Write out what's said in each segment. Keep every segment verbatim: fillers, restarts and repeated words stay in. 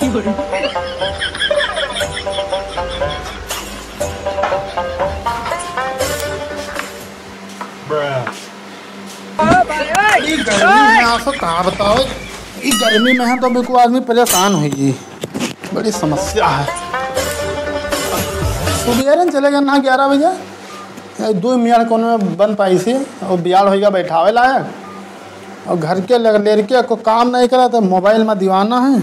ई गर्मी में आप सब कहाँ बताओ, ई गर्मी में है तो बिल्कुल आदमी परेशान होइ गई, बड़ी समस्या है। सुबेरे चले गए ना ग्यारह बजे, ये दो मियाँ कोनो में बन पाई सी, और बियाड़ होइगा बैठावे लायक, और घर के लग-, लड़के को काम नहीं करा तो मोबाइल में दीवाना है।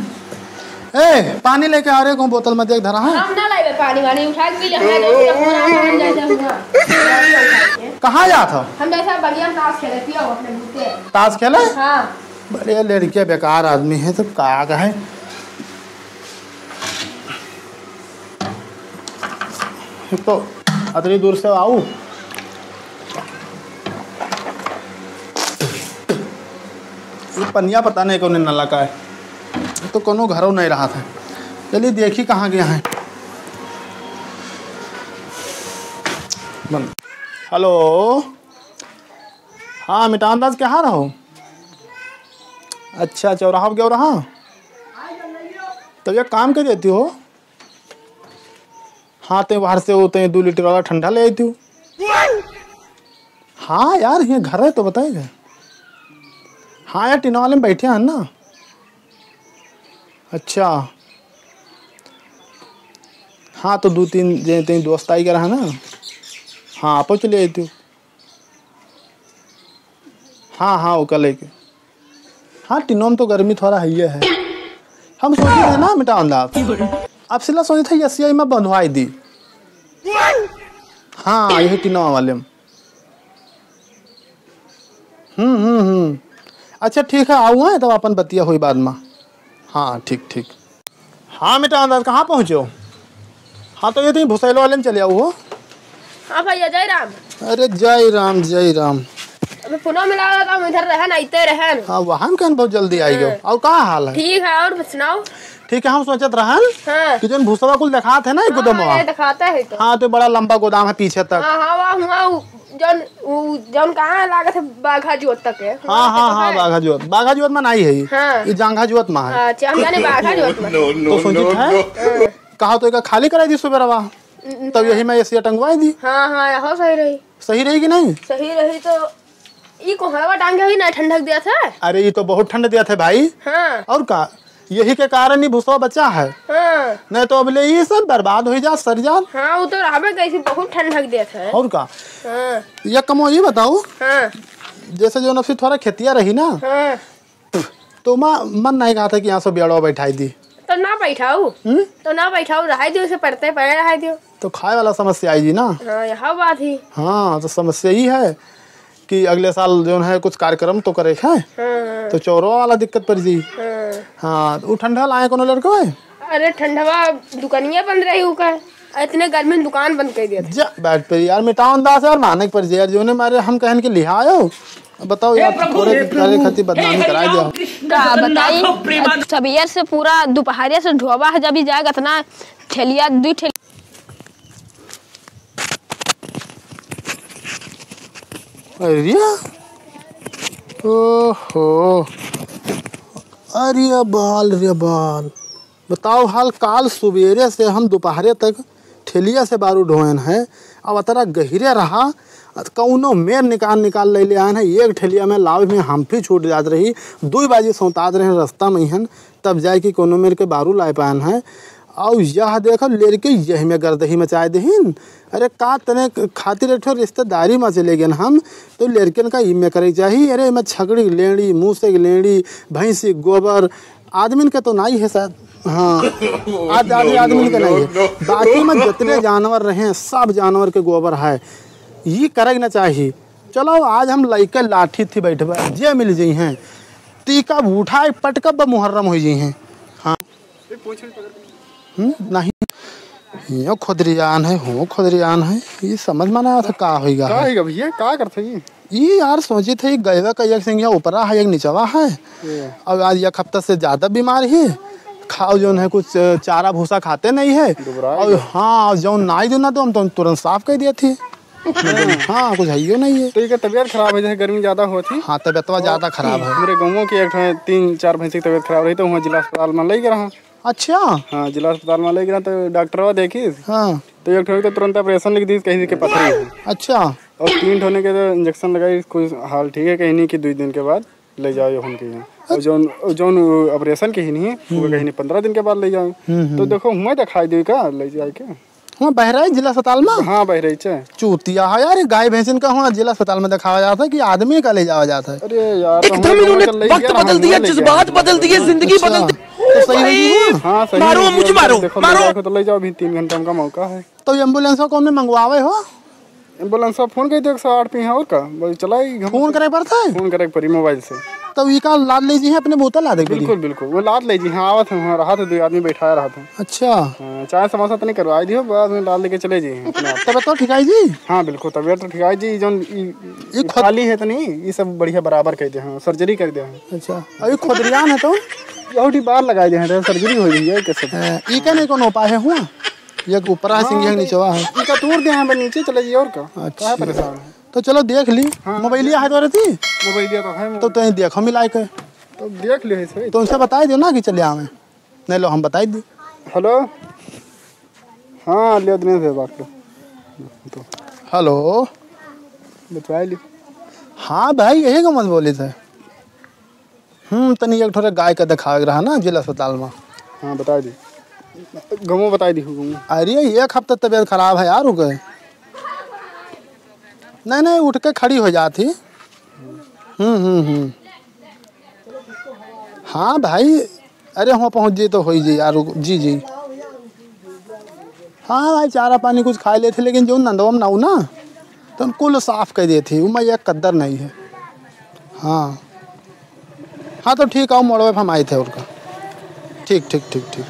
ए, पानी लेके आ रहे को बोतल में देख धरा है। हम ना लाइबे पानी वानी, उठा के पी ले, हमरा जरूरत है, हमरा हम जाए जाए हुआ। कहाँ जात हो? हम जैसा बढ़िया ताश खेले, पियो अपने बूते। ताश खेले? हाँ। बड़े लड़के बेकार आदमी है, तो का कहे। एक तो अतरी दूर से आऊ, ये पनिया पता नहीं कौन नला का है, तो कोनो घरो नहीं रहा था। चलिए देखी कहाँ गया है। बंद। हेलो, हाँ मिटान दास, कहाँ रहो? अच्छा, चौराहा पे गयो रहा। तो एक काम कर देती हो, हाँ, ते बाहर से वो ते दो लीटर वाला ठंडा ले आई तू। हाँ यार, ये घर है तो बताएगा। हाँ यार, टीना वाले में बैठे हैं ना। अच्छा, हाँ, तो दो तीन जे ते दोस्त आई कर है ना। हाँ, आप चले आई तू। हाँ, हाँ, ओका लेके। हाँ, टिनोम तो गर्मी थोड़ा हइये है। हम सोचे रहे ना, मिटा अंदाज। अब सिला सोचे थे, एसिया में बंधवाई दी। हाँ, यही टिनोम वाले में। हम्म, हम्म, हम्म। अच्छा, ठीक है, आऊ है, तब अपन बतिया होई बाद में। हाँ, ठीक, ठीक। हाँ, मिटा अंदाज, कहाँ पहुँचो? हाँ, तो ये तो भुसैलो वाले में चले आओ हो। हाँ भैया, जय राम। अरे, जय राम, जय राम। अबे पुनः मिला था, हम इधर रहन, आते रहन। हाँ, वहाँ में कहन बहुत जल्दी आई गयो। हाँ। और का हाल है? ठीक है, और सुनाओ। ठीक है, हम सोचत रहन हाँ। कि जोन भूसवा कुल देखात है ना, एक हाँ, गोदामवा। ये दिखाता है तो। हाँ, तो बड़ा लंबा गोदाम है पीछे तक। हाँ, हाँ, वहाँ, वहाँ, उ, जौन, उ, जौन कहाँ लागत है बाघा जोत तक है। हाँ, वहाँ हाँ, तक हाँ, है। बाघा जोत, बाघा जोत में नहीं है। हाँ। ये जांघा जोत में है। अच्छा, हम जाने बाघा जोत में। तो सोचित है, हाँ। कहा तो एक खाली कराई दी सुबेरवा, न-, तब न-, यही में एसिया टंगवाई दी। हाँ, हाँ, यहो सही रही। सही रही कि नहीं? सही रही तो ई कोहड़वा टांगे ही ना ठंडक दिया था। अरे, ई तो बहुत ठंड दिया था भाई। हाँ। और का, यही के कारण ही भूसवा बचा है। हाँ। नहीं तो अबले ई सब बर्बाद हो जात, सर जात। हाँ, वो तो रहबे कैसी बहुत ठंडक दिया था। और का। हाँ। या कमो ये बताओ, हाँ। जैसे जो नफसी थोड़ा खेतिया रही ना, हाँ। तो माँ मन नहीं कहा था कि यहाँ से बियाड़वा बैठाई दी। तो ना बैठाऊ। हम्म? तो ना बैठाऊ, रहाई दियो, उसे पड़ते पड़े रहाई दियो। तो खाए वाला समस्या आई जी ना। हाँ, यह बात ही। हाँ, तो समस्या ई है कि अगले साल जौन है कुछ कार्यक्रम तो करे है, हाँ, हाँ। तो चौरवा वाला दिक्कत पड़ जी। हाँ। हाँ, तो उ ठंडा लाए कोनो लड़को है? अरे ठंडवा दुकानिया बंद रही उ का, इतने गर्मी में दुकान बंद कर दिया था। जा बैठ पे यार, मिटाओ अंदाज यार, माने के पड़ जी यार, जोने मारे हम कहन के लिहायो। बताओ हे यार, प्रभु, थोड़े हे करे प्रभु, खातिर बदनामी हे करा हरिराम दिया। कृष्ण का जगन्नाथ बताई, प्रेमानंद। सबेर से पूरा दोपहरिया से ढोबा है, जब ही जाएगा इतना ठेलिया, दू ठेलिया। अरे, ओहो, अरे बाल रे बाल, बताओ हाल, काल सुबेरे से हम दोपहरे तक ठेलिया से बारू ढोएन है। अब अतरा गहिरे रहा, कौनो मेर निकाल निकाल ले ले आएन है। एक ठेलिया में लावे में हम भी छूट जात रही, दुई बाजी सौतात रहे रास्ता में हन, तब जाए कि कौनो मेर के बारू लाए पाएन है। और यह देखो, लड़के यही में गर्दही मचाए देहिन। अरे का तने खातिर एक ठो रिश्तेदारी में चले गए हम, तो लड़कन का इमे करे चाहिए। अरे इमे छकड़ी लेंड़ी, मूसे की लेंड़ी, भैंसी गोबर, आदमिन के तो नाई है शायद। हाँ, आज, आज आदमी आदमिन के नाई है। बाकी में जितने जानवर रहे, सब जानवर के गोबर है, ये करे के ना चाहिए। चलो, आज हम लइके लाठी थी बैठबा, जे मिल जइहें, टीका उठाए पटकब, मुहर्रम हो जइहें। हाँ। हम्म, नहीं। यो खुदरियान है, हो खुदरियान है, ये समझ में ना आवत है का होइगा का है। होइगा भैया, का करत है ये? ये यार सोचित है, गैवा का एक सिंगिया ऊपरा है, एक निचवा है। ये। अब आज एक हफ्ता से ज्यादा बीमार ही, खाओ जौन है कुछ चारा भूसा खाते नहीं है। दुबरा और गया। हाँ, जौन नाई दो ना तो हम तो तुरंत साफ कर दिया थी। हाँ, कुछ हइयो नहीं है। तो ये तबीयत खराब है, जैसे गर्मी ज्यादा होत ही। हाँ, तबीयतवा ज्यादा खराब है। हमरे गाँवों के एक ठो तीन चार भैंसी की तबीयत खराब रही, तो वहाँ जिला अस्पताल में ले गए रहा। अच्छा। हाँ, जिला अस्पताल मा लइ गया तो डॉक्टरवा देखिस। हाँ। तो एक ठो तो तुरंत operation लिख दीस, कहिन कि पथरी है। अच्छा। और तीन ठो ने के तो injection लगाई, कुछ हाल ठीक है, कहिन कि दुइ दिन के बाद लइ जाओ ये उनके यहाँ। और जौन, जौन operation कहिन ही, वो हम्म। कहिन पन्द्रह दिन के बाद लइ जाओ। हम्म, हम्म। तो देखो, हुआँ देखाई दे का लइ जाए के? हुआँ बहराइच जिला अस्पताल मा? हाँ, बहराइच है। चूतिया है यार, ये गाय भैंसिन का हुआँ जिला अस्पताल मा देखावा जात है कि आदमी का लइ जावा जात है? अरे यार, तो एकदम हम लोग इन्होंने चल रही वक्त है, बदल हम दिया, लोग ले जज़्बात गए। बदल दिए, जिंदगी अच्छा, बदल दी। तो सही हो गई भाई, हुआँ? हाँ, सही मारो, हो गया, मुझे मारो, देखो, ले मारो। जाओ, तो ले जाओ, अभी तीन घंटा का मौका है। तो ambulance कौन में मंगवावे हो? Ambulance फोन कइ दे एक सौ आठ पे, और का? बस चलाई हम। फोन करे पड़ता है? फोन करे पड़ी mobile से। तब ई का लाद ले जी हैं अपने बोतल लादे के लिए? बिल्कुल, बिल्कुल। वो लाद ले जी हैं, आवत हैं, वहाँ रहत है, दो आदमी बैठाए रहत हैं। अच्छा। हाँ, चाय समोसा तो नहीं करवाई दियो, बाद में लाद लेके चले जी हैं अपने आप। तब तो ठिकाई जी? हाँ, बिल्कुल, तबियत तो ठिकाई जी। जौन ई, ई ई खुद खाली है तो नहीं, ई सब बढ़िया बराबर कइ दे हैं, surgery कइ दे हैं। अच्छा, अभी खुदरियान है तो? बहुत ही बार लगाई दे हैं, surgery हो गई है, कैसे? हाँ, ई का नहीं कोनो उपाय है हुआँ? एक ऊपरा है, हाँ, सिंगिया के तो नीचवा है। इनका तोड़ दे, हम नीचे चले जाइए, और का? अच्छा। काहे परेशान है? तो चलो देख ली। हाँ, मोबाइलिया है तो रहती? मोबाइलिया तो है, तो तैं देखो मिलाए के। तो देख लियो है सही। तो उनसे बताई दियो ना कि चले आवे। नहीं लो, हम बताई दी। Hello। हाँ, लियो दिनेश भाई बात करो। तो Hello। बतवाई ली। हाँ भाई, यही का मत बोली थे। हम्म, तनी एक ठो रे गाय का देखावे के रहा ना जिला अस्पताल मा। हाँ, बताई दी। गमो बताई दी, गमो। अरे, एक हफ्ता तबियत खराब है यार, ओके। नहीं, नहीं, उठ के खड़ी हो जात ही। हम्म, हम्म, हम्म। हाँ भाई, अरे, हुआँ पहुँच जाई तो होइ जाई यार, ओके। जी, जी। हाँ भाई, चारा पानी कुछ खाए लेत ही, लेकिन जौन नंदवा मा नाऊ ना, तो कुल साफ कइ देत ही, उमा एक कद्दर नहीं है। हाँ। हाँ, तो ठीक है, मोड़वे पे हम आए थे और का। ठीक, ठीक, ठीक, ठीक।